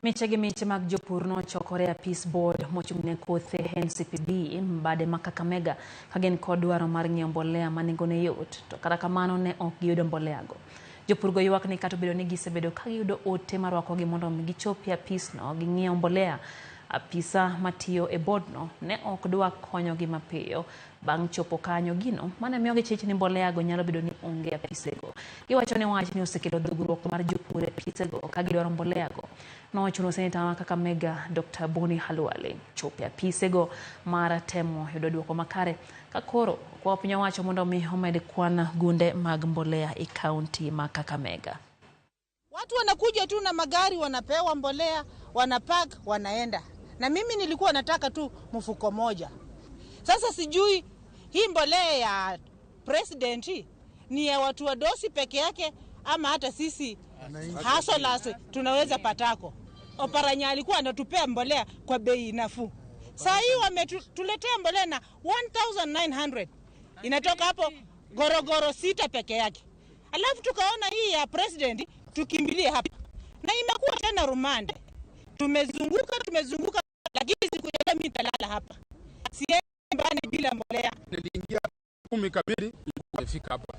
Miche gi miche mag jopur nochokore e apis board mochung'ne kothe NCPB bade ma Kakamega ka gin kod dwaro mar ng'iewo mbolea ma nengone yot, to kata kamano ne ok giyudo mbolea go. Jopur go ywak ni kata obedo ni gisebedo ka giyudo ote marwakogi mondo mi gichop e apisno ging'iew mbolea, apisa matiyo e boardno ne ok dwa konyogi mapiyo bang' chopo kanyo gino mane miyo gichich ni mbolea go nyalo bedo ni onge e apisego. Giwacho ni wachni osekelo dhugruok mar jopur e apisego ka gidwaro mbolea go. Nochuno seneta ma Kakamega Dr. Boni Khalwale chopo e apisego mar temo yudo duoko makare ka koro okwayo piny owacho mondo mi omed kwan gunde mag mbolea e kaunti ma Kakamega. Watu wanakuja tu na magari, wanapewa mbolea, wanapack, wanaenda. Na mimi nilikuwa nataka tu mfuko moja. Sasa sijui hii mbolea ya president ni ya watu wadosi peke yake ama hata sisi hustlers tunaweza patako. Oparanya alikuwa anatupea mbolea kwa bei nafuu. Saa hii wametuletea mbolea na 1900 inatoka hapo gorogoro 6 peke yake. Alafu tukaona hii ya president tukimbilie hapa, na imekuwa tena rumande. Tumezunguka, tumezunguka, lakini siku ya leo mimi nitalala hapa, siendi nyumbani bila mbolea. Niliingia 10 kamili nilifika hapa.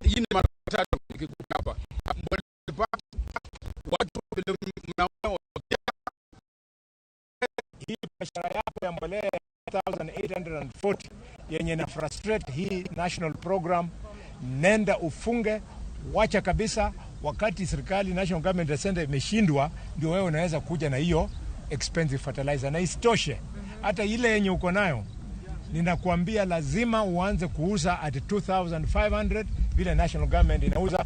Hii ni mara tatu nikikuja hapa. Mbolea watu vile mnaona hii biashara yako ya mbolea 1840 yenye na frustrate hii national program, nenda ufunge, wacha kabisa. Wakati serikali national government center imeshindwa, ndio wewe unaweza kuja na hiyo expensive fertilizer. Na isitoshe hata ile yenye uko nayo, ninakuambia lazima uanze kuuza at 2500 vile national government inauza.